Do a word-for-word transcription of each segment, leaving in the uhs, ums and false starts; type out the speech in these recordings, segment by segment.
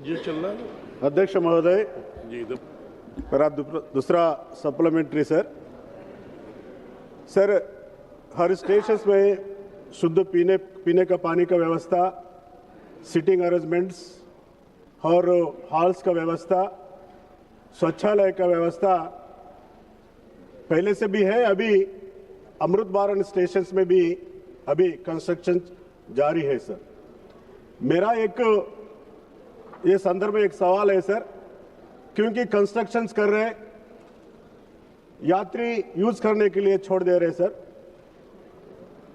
ये चल रहा है। अध्यक्ष महोदय, जी, इधर। मेरा दुप-, दूसरा सप्लीमेंट्री सर। सर, हर स्टेशन में शुद्ध पीने, पीने का पानी का व्यवस्था, सीटिंग अरेंजमेंट्स और हॉल्स का व्यवस्था, शौचालय का व्यवस्था पहले से भी है। अभी अमृत बारन स्टेशन में भी अभी कंस्ट्रक्शन जारी है सर। मेरा एक ये संदर्भ में एक सवाल है सर, क्योंकि कंस्ट्रक्शंस कर रहे, यात्री यूज़ करने के लिए छोड़ दे रहे सर,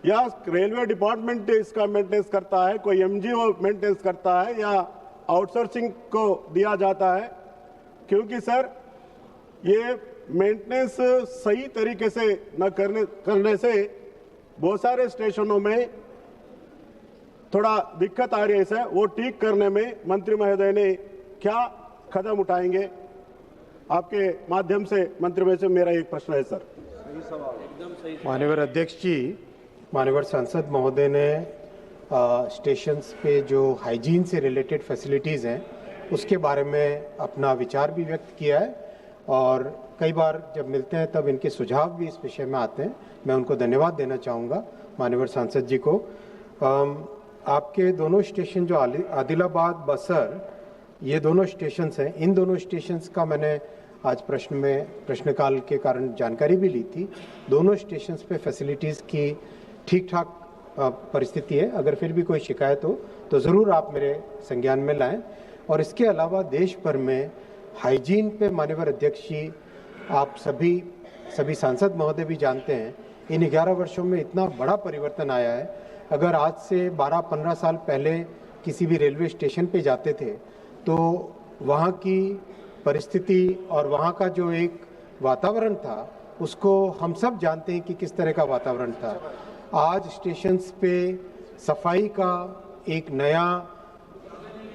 या रेलवे डिपार्टमेंट इसका मेंटेनेंस करता है, कोई एमजीओ मेंटेनेंस करता है या आउटसोर्सिंग को दिया जाता है? क्योंकि सर, ये मेंटेनेंस सही तरीके से न करने करने से बहुत सारे स्टेशनों में थोड़ा दिक्कत आ रही है सर, वो ठीक करने में मंत्री महोदय ने क्या कदम उठाएंगे? आपके माध्यम से मंत्री महोदय से मेरा एक प्रश्न है सर। माननीय अध्यक्ष जी, माननीय सांसद महोदय ने स्टेशंस पे जो हाइजीन से रिलेटेड फैसिलिटीज़ हैं, उसके बारे में अपना विचार भी व्यक्त किया है। और कई बार जब मिलते हैं, तब इनके सुझाव भी इस विषय में आते हैं। मैं उनको धन्यवाद देना चाहूँगा, माननीय सांसद जी को। अम, आपके दोनों स्टेशन, जो आलि- आदिलाबाद बसर, ये दोनों स्टेशंस हैं, इन दोनों स्टेशंस का मैंने आज प्रश्न में, प्रश्नकाल के कारण जानकारी भी ली थी। दोनों स्टेशंस पे फैसिलिटीज़ की ठीक ठाक, अ, परिस्थिति है। अगर फिर भी कोई शिकायत हो, तो ज़रूर आप मेरे संज्ञान में लाएं। और इसके अलावा देश भर में हाइजीन पे, माननीय अध्यक्ष जी, आप सभी, सभी सांसद महोदय भी जानते हैं, इन ग्यारह वर्षों में इतना बड़ा परिवर्तन आया है। अगर आज से बारह पन्द्रह साल पहले किसी भी रेलवे स्टेशन पे जाते थे, तो वहाँ की परिस्थिति और वहाँ का जो एक वातावरण था, उसको हम सब जानते हैं कि किस तरह का वातावरण था। आज स्टेशंस पे सफाई का एक नया,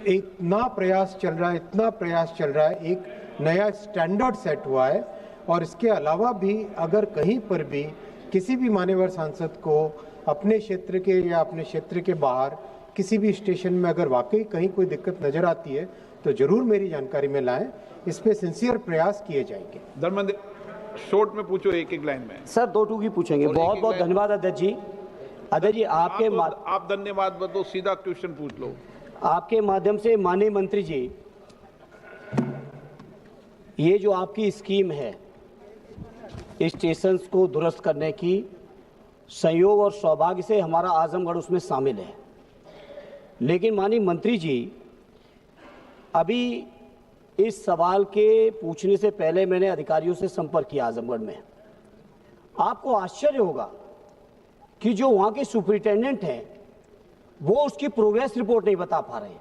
इतना प्रयास चल रहा है, इतना प्रयास चल रहा है, एक नया स्टैंडर्ड सेट हुआ है। और इसके अलावा भी अगर कहीं पर भी किसी भी मान्यवर सांसद को अपने क्षेत्र के या अपने क्षेत्र के बाहर किसी भी स्टेशन में अगर वाकई कहीं कोई दिक्कत नजर आती है, तो जरूर मेरी जानकारी में लाएं। इस पे सिंसियर प्रयास किए जाएंगे। धर्मेंद्र, शॉर्ट में पूछो, एक एक लाइन में। सर, दो टूक ही पूछेंगे। और एक बहुत एक बहुत लाइन धन्यवाद अध्यक्ष जी। अध्यक्ष जी, आपके आप, मा, तो, आप धन्यवाद मत दो, सीधा क्वेश्चन पूछ लो। आपके माध्यम से माननीय मंत्री जी, ये जो आपकी स्कीम है स्टेशंस को दुरुस्त करने की, संयोग और सौभाग्य से हमारा आजमगढ़ उसमें शामिल है। लेकिन माननीय मंत्री जी, अभी इस सवाल के पूछने से पहले मैंने अधिकारियों से संपर्क किया आजमगढ़ में। आपको आश्चर्य होगा कि जो वहाँ के सुपरिटेंडेंट हैं, वो उसकी प्रोग्रेस रिपोर्ट नहीं बता पा रहे।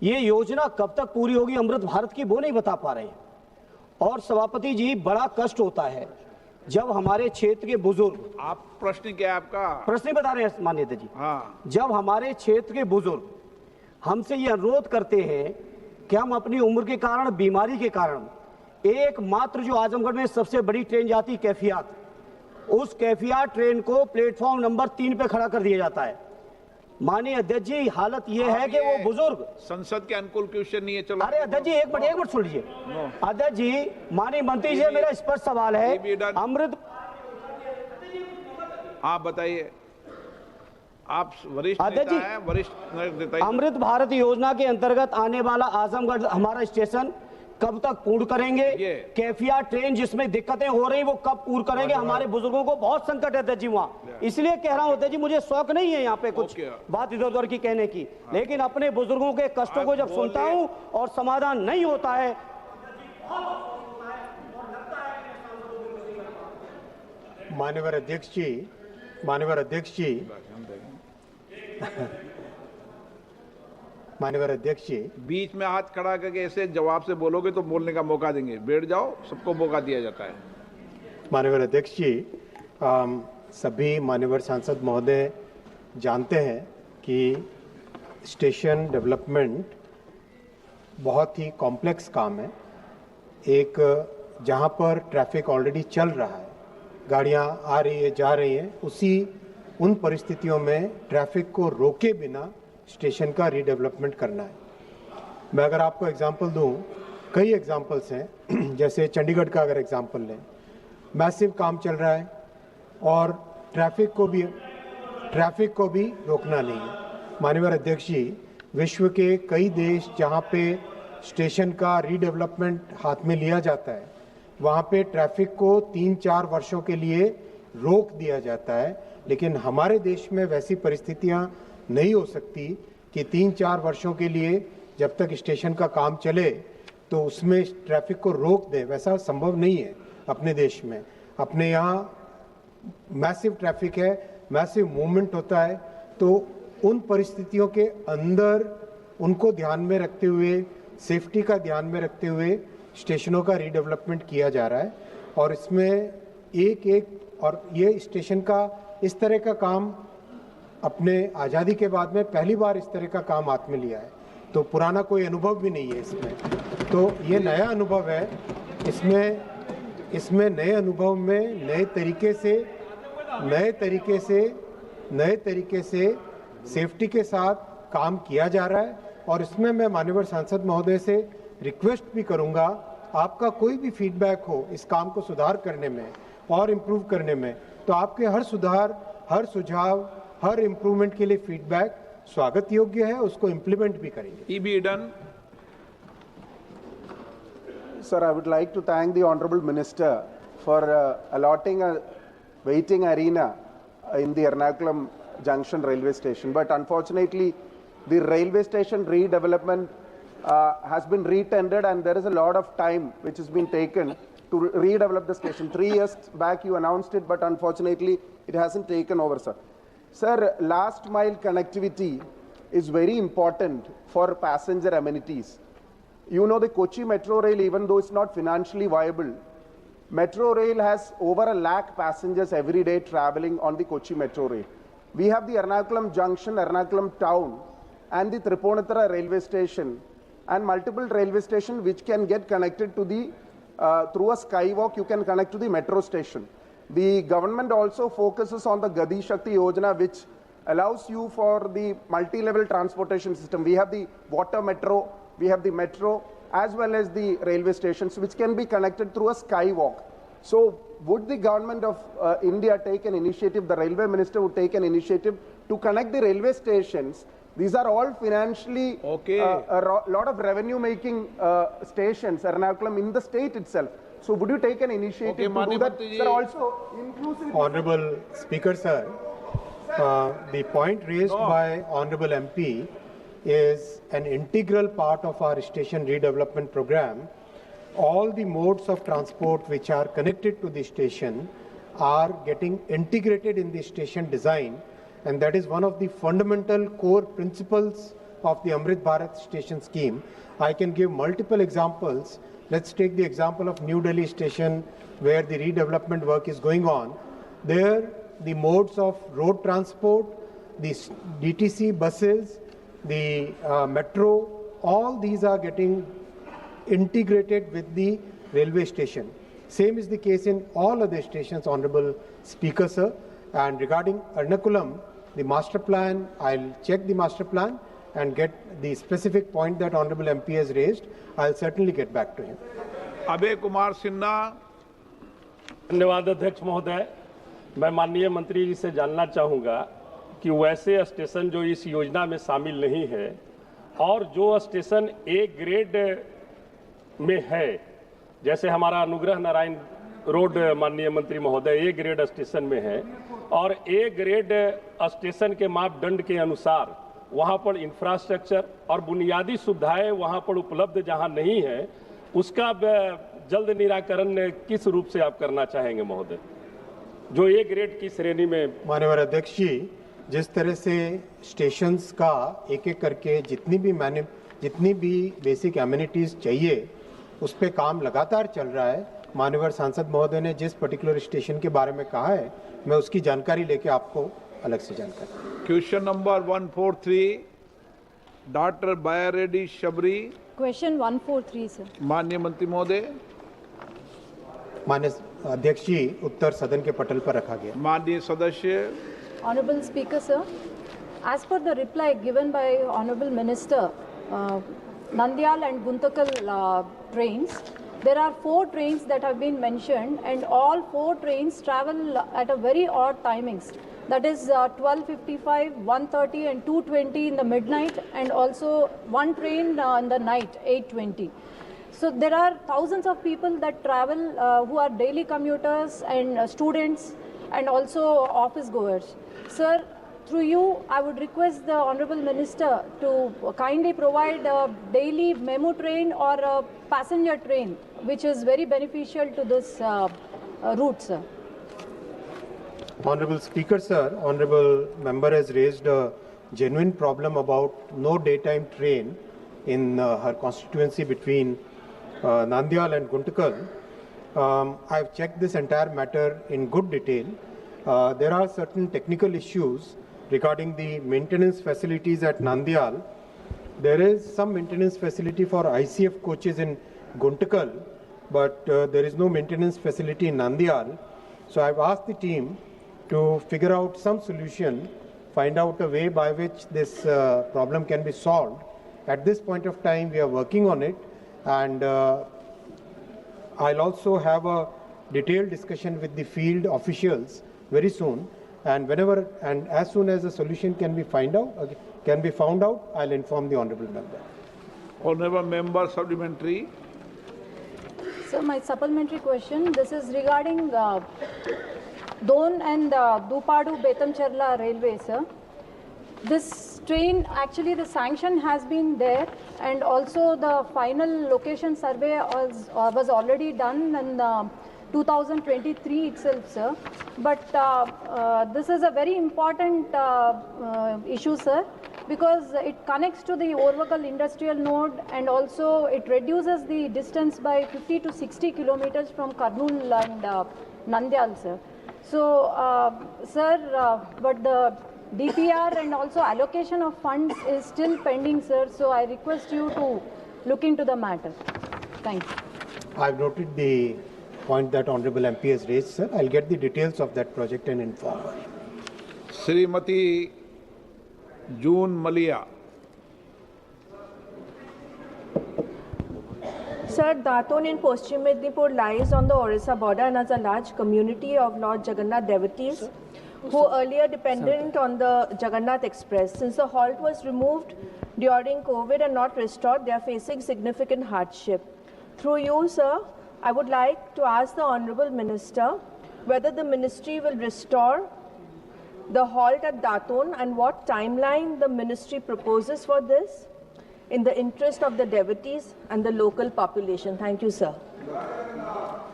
ये योजना कब तक पूरी होगी अमृत भारत की, वो नहीं बता पा रहे। और सभापति जी, बड़ा कष्ट होता है जब हमारे क्षेत्र के बुजुर्ग आप प्रश्न क्या है आपका? प्रश्न ही बता रहे हैं माननीय अध्यक्ष जी। हाँ। जब हमारे क्षेत्र के बुजुर्ग हमसे ये अनुरोध करते हैं कि हम अपनी उम्र के कारण, बीमारी के कारण, एकमात्र जो आजमगढ़ में सबसे बड़ी ट्रेन जाती कैफियत, उस कैफियत ट्रेन को प्लेटफॉर्म नंबर तीन पे खड़ा कर दिया जाता है। माननीय अध्यक्ष जी, हालत ये है कि वो बुजुर्ग संसद के अनुकूल क्वेश्चन नहीं है। चलो, अरे अध्यक्ष जी, एक मिनट, एक मिनट सुन लीजिए। अध्यक्ष जी, माननीय मंत्री जी, मेरा स्पष्ट सवाल है, ये भी डन। अमृत हाँ, बताइए। आप वरिष्ठ अध्यक्ष नेता जी, हैं, वरिष्ठ नेता हैं। अमृत भारत योजना के अंतर्गत आने वाला आजमगढ़ हमारा स्टेशन कब तक पूर्ण करेंगे? ये। कैफिया ट्रेन जिसमें दिक्कतें हो रही, वो कब पूर्ण करेंगे? हमारे बुजुर्गों को बहुत संकट है अध्यक्ष जी वहाँ, इसलिए कह रहा हूँ अध्यक्ष जी, मुझे शौक नहीं है यहाँ पे कुछ ओके। बात इधर उधर की कहने की, लेकिन अपने बुजुर्गों के कष्टों को आप जब सुनता बोलिए। हूँ और समाधान नहीं होता है। माननीय अध्यक्ष जी, माननीय अध्यक्ष जी, माननीय अध्यक्ष जी, बीच में हाथ खड़ा करके ऐसे जवाब से बोलोगे तो बोलने का मौका देंगे। बैठ जाओ, सबको मौका दिया जाता है। माननीय अध्यक्ष जी, अम, सभी माननीय सांसद महोदय जानते हैं कि स्टेशन डेवलपमेंट बहुत ही कॉम्प्लेक्स काम है। एक, जहाँ पर ट्रैफिक ऑलरेडी चल रहा है, गाड़ियाँ आ रही है, जा रही हैं, उसी, उन परिस्थितियों में ट्रैफिक को रोके बिना स्टेशन का रीडेवलपमेंट करना है। मैं अगर आपको एग्जांपल दूं, कई एग्जांपल्स हैं। जैसे चंडीगढ़ का अगर एग्जांपल लें, मैसिव काम चल रहा है और ट्रैफिक को भी ट्रैफिक को भी रोकना नहीं है। माननीय अध्यक्ष जी, विश्व के कई देश जहाँ पे स्टेशन का रीडेवलपमेंट हाथ में लिया जाता है, वहाँ पे ट्रैफिक को तीन चार वर्षों के लिए रोक दिया जाता है, लेकिन हमारे देश में वैसी परिस्थितियाँ नहीं हो सकती कि तीन चार वर्षों के लिए जब तक स्टेशन का काम चले तो उसमें ट्रैफिक को रोक दें। वैसा संभव नहीं है अपने देश में। अपने यहाँ मैसिव ट्रैफिक है, मैसिव मूवमेंट होता है, तो उन परिस्थितियों के अंदर उनको ध्यान में रखते हुए, सेफ्टी का ध्यान में रखते हुए स्टेशनों का रीडेवलपमेंट किया जा रहा है। और इसमें एक एक और ये स्टेशन का इस तरह का काम अपने आज़ादी के बाद में पहली बार इस तरह का काम हाथ में लिया है, तो पुराना कोई अनुभव भी नहीं है इसमें, तो ये नया अनुभव है। इसमें इसमें नए अनुभव में नए तरीके से नए तरीके से नए तरीके से सेफ्टी के साथ काम किया जा रहा है। और इसमें मैं माननीय सांसद महोदय से रिक्वेस्ट भी करूंगा, आपका कोई भी फीडबैक हो इस काम को सुधार करने में और इम्प्रूव करने में, तो आपके हर सुधार, हर सुझाव, हर इम्प्रूवमेंट के लिए फीडबैक स्वागत योग्य है, उसको इम्प्लीमेंट भी करेंगे। E B done. Sir, I would like to thank the Honorable Minister for uh, allotting a waiting arena in the Ernakulam Junction railway station. But unfortunately, the railway station redevelopment uh, has been retendered, and there is a lot of time which has been taken to re- redevelop the station. Three years back, you announced it, but unfortunately, it hasn't taken over, sir. Sir, last mile connectivity is very important for passenger amenities. You know, the Kochi Metro Rail, even though it's not financially viable, Metro Rail has over a lakh passengers every day traveling on the Kochi Metro Rail. We have the Ernakulam Junction, Ernakulam Town, and the Tripunithura railway station, and multiple railway station which can get connected to the uh, through a skywalk. You can connect to the metro station. The government also focuses on the Gati Shakti Yojana, which allows you for the multi-level transportation system. We have the water metro, we have the metro, as well as the railway stations, which can be connected through a skywalk. So, would the government of uh, India take an initiative, the railway minister would take an initiative to connect the railway stations? These are all financially Okay. uh, a ro- lot of revenue making uh, stations, Ernakulam, in the state itself. So, would you take an initiative Okay, to do Mandi that? Mantriji. Sir, also inclusive. Honorable Speaker, sir, uh, the point raised No. by Honorable M P is an integral part of our station redevelopment program. All the modes of transport which are connected to the station are getting integrated in the station design, and that is one of the fundamental core principles of the Amrit Bharat station scheme. I can give multiple examples. Let's take the example of New Delhi station, where the redevelopment work is going on. There, the modes of road transport, the s- D T C buses, the uh, metro, all these are getting integrated with the railway station. Same is the case in all other stations, Honorable Speaker, sir. And regarding Ernakulam, the master plan, I'll check the master plan and get the specific point that Honorable M P has raised. I'll certainly get back to him. Abhay Kumar Sinha. धन्यवाद अध्यक्ष महोदय। मैं माननीय मंत्री जी से जानना चाहूँगा कि वैसे स्टेशन जो इस योजना में शामिल नहीं है और जो स्टेशन ए ग्रेड में है, जैसे हमारा अनुग्रह नारायण रोड, माननीय मंत्री महोदय, ए ग्रेड स्टेशन में है और ए ग्रेड स्टेशन के मापदंड के अनुसार वहाँ पर इंफ्रास्ट्रक्चर और बुनियादी सुविधाएं वहाँ पर उपलब्ध जहाँ नहीं है, उसका ब- जल्द निराकरण किस रूप से आप करना चाहेंगे महोदय, जो ए ग्रेड की श्रेणी में? माननीय अध्यक्ष जी, जिस तरह से स्टेशंस का एक एक करके जितनी भी मैंने जितनी भी बेसिक एमिनिटीज चाहिए, उस पे काम लगातार चल रहा है। माननीय सांसद महोदय ने जिस पर्टिकुलर स्टेशन के बारे में कहा है, मैं उसकी जानकारी लेके आपको अलग से जानकारी। Question number one four three, Doctor Bayareddy Shabri. Question one four three, sir. माननीय मंत्री महोदय। माननीय अध्यक्ष जी, उत्तर सदन के पटल पर रखा गया। माननीय सदस्य। Honorable Speaker, sir, as per the reply given by Honorable Minister, uh, Nandyal and Guntakal uh, trains. There are four trains that have been mentioned, and all four trains travel at a very odd timings. That is uh, twelve fifty-five, one thirty, and two twenty in the midnight, and also one train uh, in the night, eight twenty. So there are thousands of people that travel uh, who are daily commuters and uh, students and also office goers. Sir, through you, I would request the Honorable Minister to kindly provide a daily memo train or a passenger train, which is very beneficial to this uh, uh, route, sir. Honorable Speaker, sir, Honorable Member has raised a genuine problem about no daytime train in uh, her constituency between uh, Nandyal and Guntakal. Um, I've checked this entire matter in good detail. Uh, there are certain technical issues regarding the maintenance facilities at Nandyal. There is some maintenance facility for I C F coaches in Guntakal, but uh, there is no maintenance facility in Nandyal. So I've asked the team to figure out some solution, find out a way by which this uh, problem can be solved. At this point of time, we are working on it, and uh, I'll also have a detailed discussion with the field officials very soon. And whenever and as soon as a solution can be find out, uh, can be found out, I'll inform the honorable member. Honorable member, supplementary. So my supplementary question, this is regarding uh, Don and uh, Dupadu Betamcherla railway, sir. This train, actually the sanction has been there, and also the final location survey was, uh, was already done in uh, two thousand twenty-three itself, sir. But uh, uh, this is a very important uh, uh, issue, sir, because it connects to the Orvagal industrial node, and also it reduces the distance by fifty to sixty kilometers from Kurnool and uh, Nandyal, sir. So, uh, sir, uh, but the D P R and also allocation of funds is still pending, sir. So I request you to look into the matter. Thank you. I've noted the point that Honorable M P has raised, sir. I'll get the details of that project and inform her. Srimati June Malia. Sir, Daton in Paschim Medinipur lies on the Orissa border and has a large community of Lord Jagannath devotees who earlier dependent on the Jagannath Express. Since the halt was removed during COVID and not restored, they are facing significant hardship. Through you, sir, I would like to ask the Honorable Minister whether the ministry will restore the halt at Daton and what timeline the ministry proposes for this in the interest of the devotees and the local population. Thank you, sir.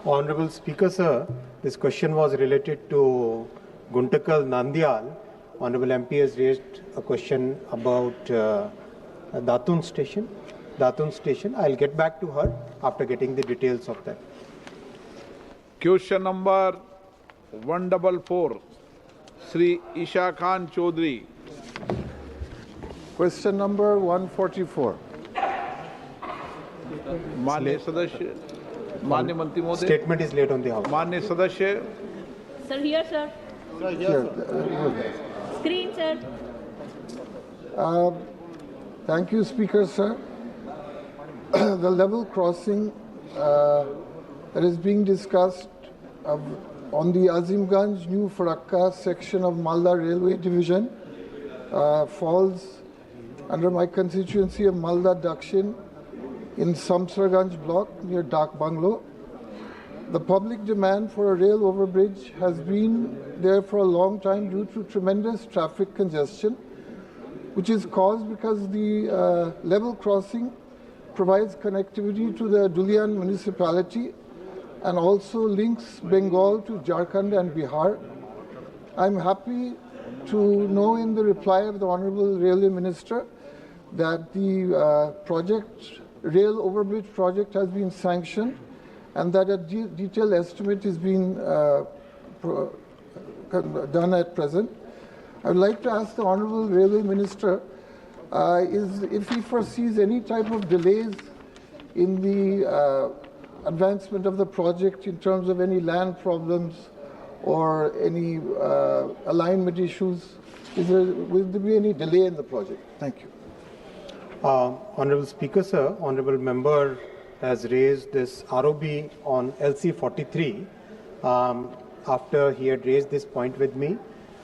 Honorable Speaker, sir, this question was related to Guntakal Nandyal. Honorable M P has raised a question about uh, Datun station. Datun station. I'll get back to her after getting the details of that. Question number one double four, Sri Isha Khan Chaudhary. Question number one forty-four. माननीय सदस्य, माननीय मंत्री महोदय, Statement is laid on the house. माननीय सदस्य, Sir, here, sir. Here, uh, Screen, sir. Uh, Thank you, Speaker, sir. The level crossing uh, that is being discussed uh, on the Azimganj New Farakka section of Malda Railway Division uh, falls under my constituency of Malda Dakshin in Samsarganj block near Dak Bungalow. The public demand for a rail overbridge has been there for a long time due to tremendous traffic congestion, which is caused because the uh, level crossing provides connectivity to the Dulian municipality and also links Bengal to Jharkhand and Bihar. I'm happy to know in the reply of the Honorable Railway Minister that the uh, project, rail overbridge project has been sanctioned and that a de- detailed estimate is being uh, pro- done at present. I would like to ask the Honorable Railway Minister uh, is if he foresees any type of delays in the uh, advancement of the project in terms of any land problems or any uh, alignment issues. Is there, will there be any delay in the project? Thank you. Uh, Honorable Speaker, sir, Honorable Member has raised this R O B on L C forty-three. Um, after he had raised this point with me,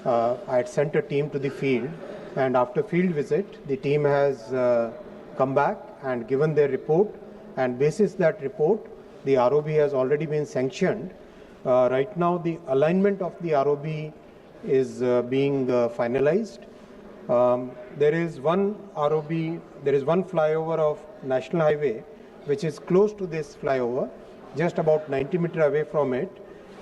uh, I had sent a team to the field, and after field visit, the team has uh, come back and given their report, and basis that report, the R O B has already been sanctioned. Uh, right now, the alignment of the R O B is uh, being uh, finalized. Um, there is one R O B, there is one flyover of National Highway which is close to this flyover, just about ninety meter away from it,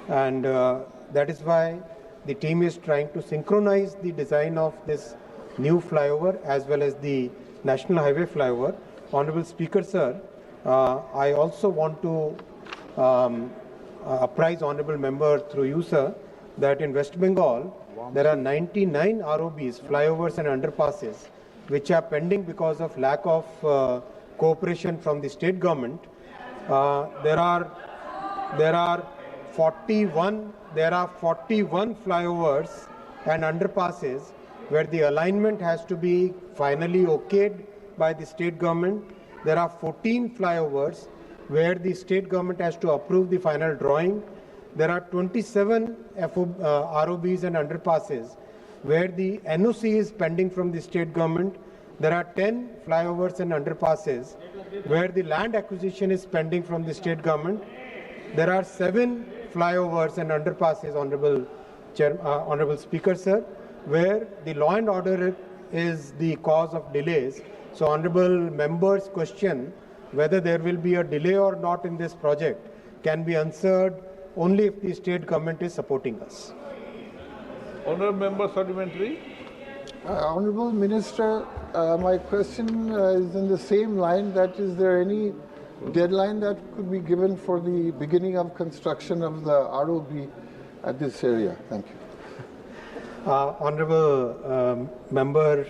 and uh, that is why the team is trying to synchronize the design of this new flyover as well as the National Highway flyover. Honorable Speaker, sir, uh, I also want to um, uh, apprise Honorable Member through you, sir, that in West Bengal, there are ninety-nine R O Bs, flyovers and underpasses, which are pending because of lack of uh, cooperation from the state government. Uh, there are there are forty-one there are forty-one flyovers and underpasses where the alignment has to be finally okayed by the state government. There are fourteen flyovers where the state government has to approve the final drawing. There are twenty-seven F O, uh, R O Bs and underpasses where the N O C is pending from the state government. There are ten flyovers and underpasses where the land acquisition is pending from the state government. There are seven flyovers and underpasses, Honorable Chair, uh, Honorable Speaker, sir, where the law and order is the cause of delays. So, Honorable Member's question whether there will be a delay or not in this project can be answered only if the state government is supporting us. Honorable Member Supplementary. Uh, Honorable Minister, uh, my question uh, is in the same line, that is there any deadline that could be given for the beginning of construction of the R O B at this area? Thank you. Uh, Honorable um, Member,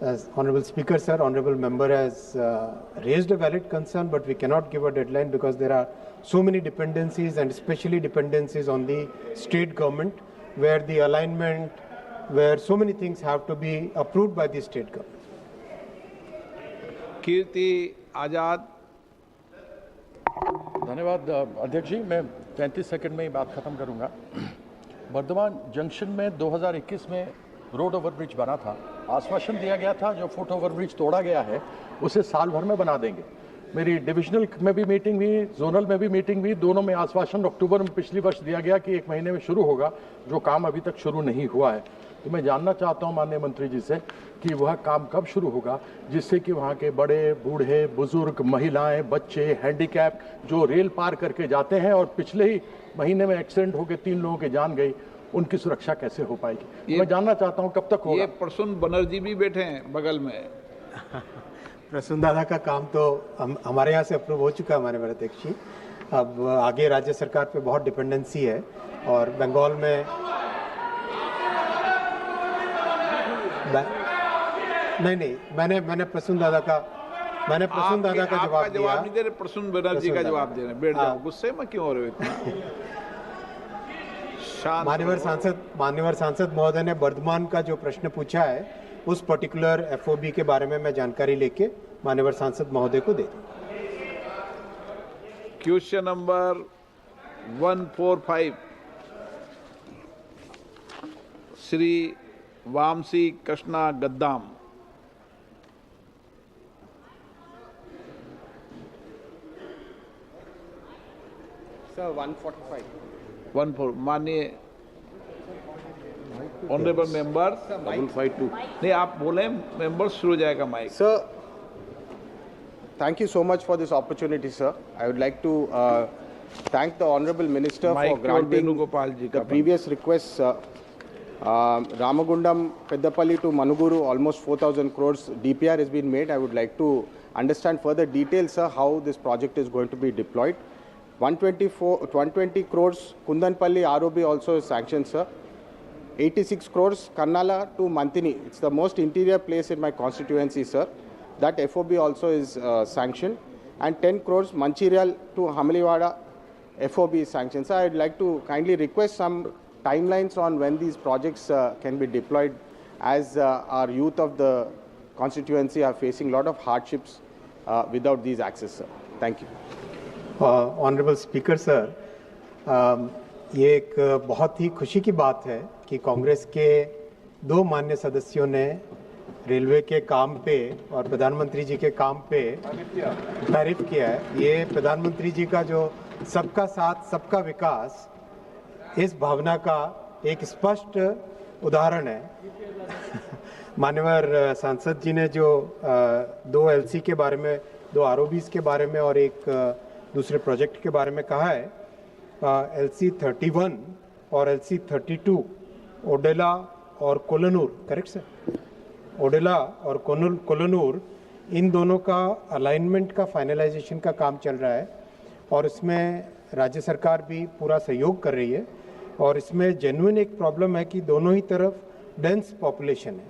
as Honorable Speaker, sir, Honorable Member has uh, raised a valid concern, but we cannot give a deadline because there are so many dependencies and especially dependencies on the state government, where the alignment, where so many things have to be approved by the state government. Kirti Azad. धन्यवाद अध्यक्ष जी, मैं पैंतीस सेकंड में ही बात खत्म करूंगा। बर्धमान जंक्शन में दो हज़ार इक्कीस में रोड ओवरब्रिज बना था, आश्वासन दिया गया था जो फुट ओवरब्रिज तोड़ा गया है उसे साल भर में बना देंगे। मेरी डिविजनल में भी मीटिंग हुई, जोनल में भी मीटिंग हुई, दोनों में आश्वासन अक्टूबर में पिछले वर्ष दिया गया कि एक महीने में शुरू होगा, जो काम अभी तक शुरू नहीं हुआ है। तो मैं जानना चाहता हूं माननीय मंत्री जी से कि वह काम कब शुरू होगा, जिससे कि वहां के बड़े, बूढ़े, बुजुर्ग, महिलाएं, बच्चे, हैंडीकैप जो रेल पार करके जाते हैं और पिछले ही महीने में एक्सीडेंट होकर तीन लोगों की जान गई, उनकी सुरक्षा कैसे हो पाएगी? ये मैं जानना चाहता हूं कब तक होगा? ये प्रसून बनर्जी भी बैठे हैं बगल में। प्रसून दादा का काम तो हम, हमारे यहाँ से अप्रूव हो चुका है, माननीय अध्यक्ष जी। अब आगे राज्य सरकार पे बहुत डिपेंडेंसी है और बंगाल में ब- नहीं, नहीं, मैंने मैंने प्रसून दादा का मैंने प्रसून आपके- दादा का आपका जवाब जवाब दिया। नहीं दे रहे, प्रसून बनर्जी प्रसून का दादा। जवाब दे रहे हैं। बैठ हाँ। जाओ, गुस्से में क्यों हो रहे हो इतना? शांत मान्यवर रहो। सांसद मान्यवर सांसद महोदय ने वर्धमान का जो प्रश्न पूछा है, उस पर्टिकुलर एफओबी के बारे में मैं जानकारी लेके मान्यवर सांसद महोदय को दे दूं। Question number one four five, Shri Vamsi Krishna Gaddam. Sir, one forty-five. One four, माननीय honourable member. Sir, mic. Double five two. नहीं, आप बोले, मेंबर शुरू हो जाएगा mic. Sir, thank you so much for this opportunity, sir. I would like to uh, thank the Honorable Minister for mic केवल granting Venugopal ji the का बंद। Previous request, sir. Um, Ramagundam, Peddapalli to Manuguru, almost four thousand crores D P R has been made. I would like to understand further details, sir, how this project is going to be deployed. One twenty-four, one twenty crores, Kundanpalli R O B also is sanctioned, sir. Eighty-six crores, Kannala to Mantini. It's the most interior place in my constituency, sir. That F O B also is uh, sanctioned. And ten crores, Mancherial to Hamliwada F O B is sanctioned. Sir, I'd like to kindly request some timelines on when these projects uh, can be deployed, as uh, our youth of the constituency are facing lot of hardships uh, without these access, sir. Thank you. Honourable speaker sir, um, ये एक बहुत ही खुशी की बात है कि कांग्रेस के दो मान्य सदस्यों ने रेलवे के काम पे और प्रधानमंत्री जी के काम पे तारीफ किया है। ये प्रधानमंत्री जी का जो सबका साथ, सबका विकास, इस भावना का एक स्पष्ट उदाहरण है। मान्यवर अ, सांसद जी ने जो अ, दो एलसी के बारे में, दो आरओबीज के बारे में और एक अ, दूसरे प्रोजेक्ट के बारे में कहा है, एलसी थर्टी वन और एलसी थर्टी टू, ओडेला और कोलनूर, करेक्ट सर? ओडेला और कोनुल- कोलनूर, इन दोनों का अलाइनमेंट का फाइनलाइजेशन का काम चल रहा है और इसमें राज्य सरकार भी पूरा सहयोग कर रही है। और इसमें जेन्युइन एक प्रॉब्लम है कि दोनों ही तरफ डेंस पॉपुलेशन है।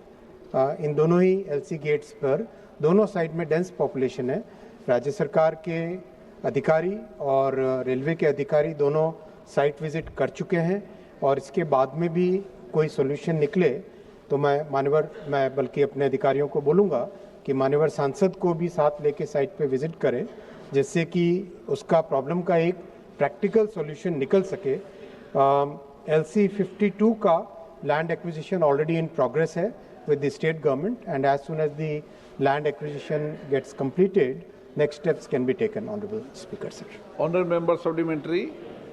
अ, इन दोनों ही एलसी गेट्स पर दोनों साइड में डेंस पॉपुलेशन है। राज्य सरकार के अधिकारी और रेलवे के अधिकारी दोनों साइट विजिट कर चुके हैं और इसके बाद में भी कोई सॉल्यूशन निकले तो मैं मान्यवर मैं बल्कि अपने अधिकारियों को बोलूँगा कि मान्यवर सांसद को भी साथ लेके साइट पे विजिट करें, जिससे कि उसका प्रॉब्लम का एक प्रैक्टिकल सॉल्यूशन निकल सके। एलसी फिफ्टी टू का land acquisition already in progress है with the state government, and as soon as the land acquisition gets completed, next steps can be taken, Honorable Speaker, sir. Honorable Member Supplementary.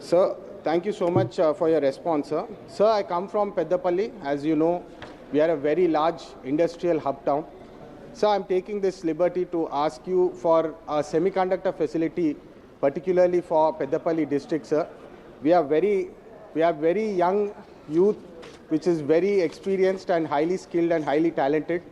Sir, thank you so much uh, for your response, sir. Sir, I come from Peddapalli. As you know, we are a very large industrial hub town. Sir, I'm taking this liberty to ask you for a semiconductor facility, particularly for Peddapalli district, sir. We are very, we have very young youth, which is very experienced and highly skilled and highly talented.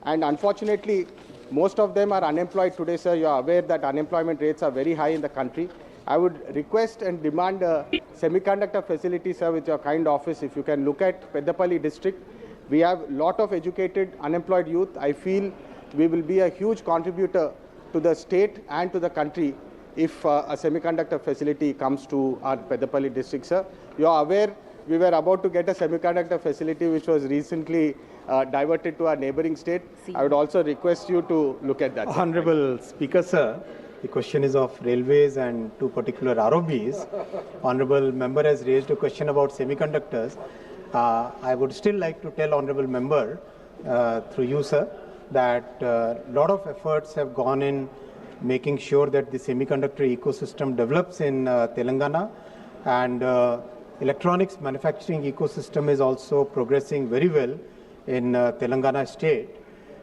And unfortunately, most of them are unemployed today, sir. You are aware that unemployment rates are very high in the country. I would request and demand a semiconductor facility, sir, with your kind office. If you can look at Peddapalli district, we have lot of educated unemployed youth. I feel we will be a huge contributor to the state and to the country if uh, a semiconductor facility comes to our Peddapalli district, sir. You are aware we were about to get a semiconductor facility which was recently uh, diverted to our neighboring state. I would also request you to look at that, sir. Honorable Speaker, sir, the question is of railways and two particular R O Bs. Honorable member has raised a question about semiconductors. Uh, I would still like to tell Honorable member, uh, through you, sir, that a lot of efforts have gone in making sure that the semiconductor ecosystem develops in uh, Telangana, and uh, electronics manufacturing ecosystem is also progressing very well in uh, Telangana state.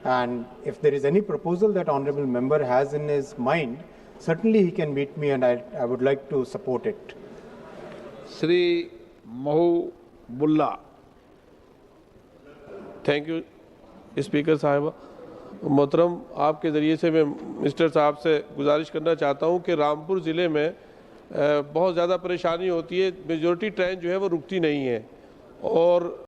And if there is any proposal that honorable member has in his mind, certainly he can meet me, and I, I would like to support it. Shri Mahubulla. Thank you speaker साहब। मोहतरम, आपके ज़रिए से मैं मिनिस्टर साहब से गुजारिश करना चाहता हूं कि रामपुर ज़िले में अ, बहुत ज़्यादा परेशानी होती है। मेजोरिटी ट्रेन जो है वो रुकती नहीं है और